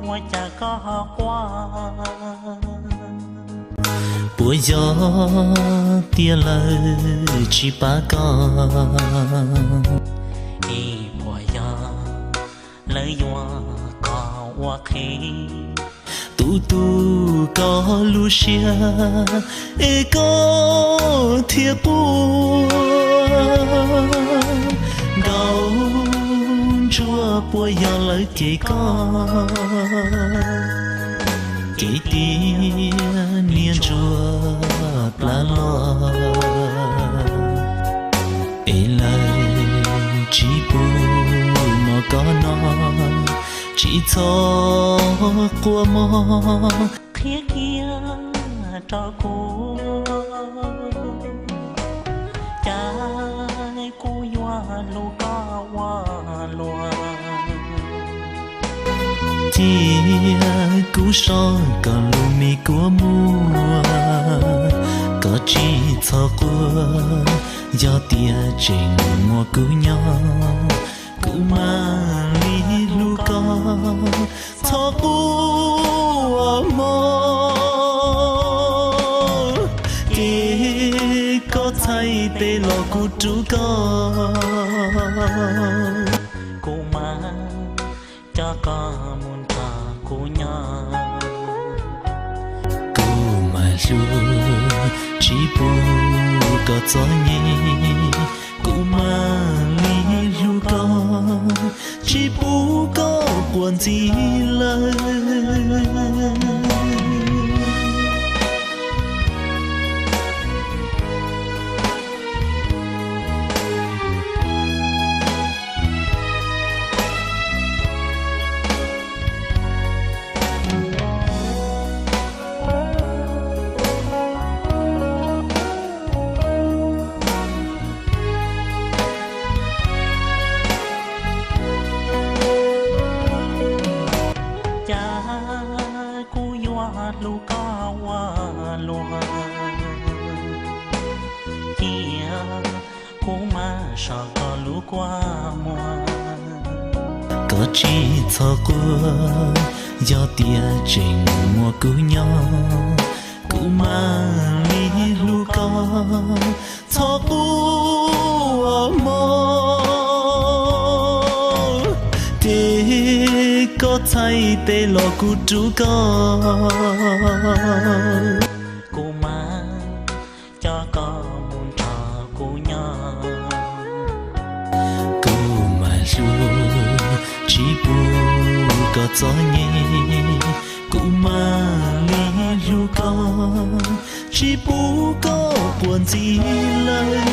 ua cas koj ho quaj? Puas yog tiag lawv tsis pab koj? Es puas yog lawv yuav koj ua qhev? Tu tu koj lub siab es koj thiaj quaj. Nkauj ntsuag, puas yog lawv cem koj? Ces tias niag ntsuag plab loj, es lawv tsis pub mov koj noj, tsis txhob quaj mog. Qhia kiag rau kuv, cas kuv yuav hlub koj ua luaj? Cia kuv so koj lub me kua muag, koj tsis txhob quaj, yog tias tseem muaj kuv nyob, kuv mam li hlub koj. Txhob quaj mog, ces koj txhais tes los kuv rub koj. Kuv mam coj koj mus nrog kuv nyob. Kuv mam hlub, tsis pub koj txom nyem, kuv mam li hlub koj, tsis pub koj quaj ntxiv lawm. Cas kuv yuav hlub koj ua luaj, cia kuv mam so koj lub kua muag. Koj tsis txhob quaj, yog tias tseem muaj kuv nyob, kuv mam li hlub koj. Txhob quaj mog, ces koj txhais tes los kuv rub koj. Kuv mam coj koj mus nrog kuv nyob. Kuv mam hlub, tsis pub koj txom nyem, kuv mam li hlub koj, tsis pub koj quaj ntxiv lawm.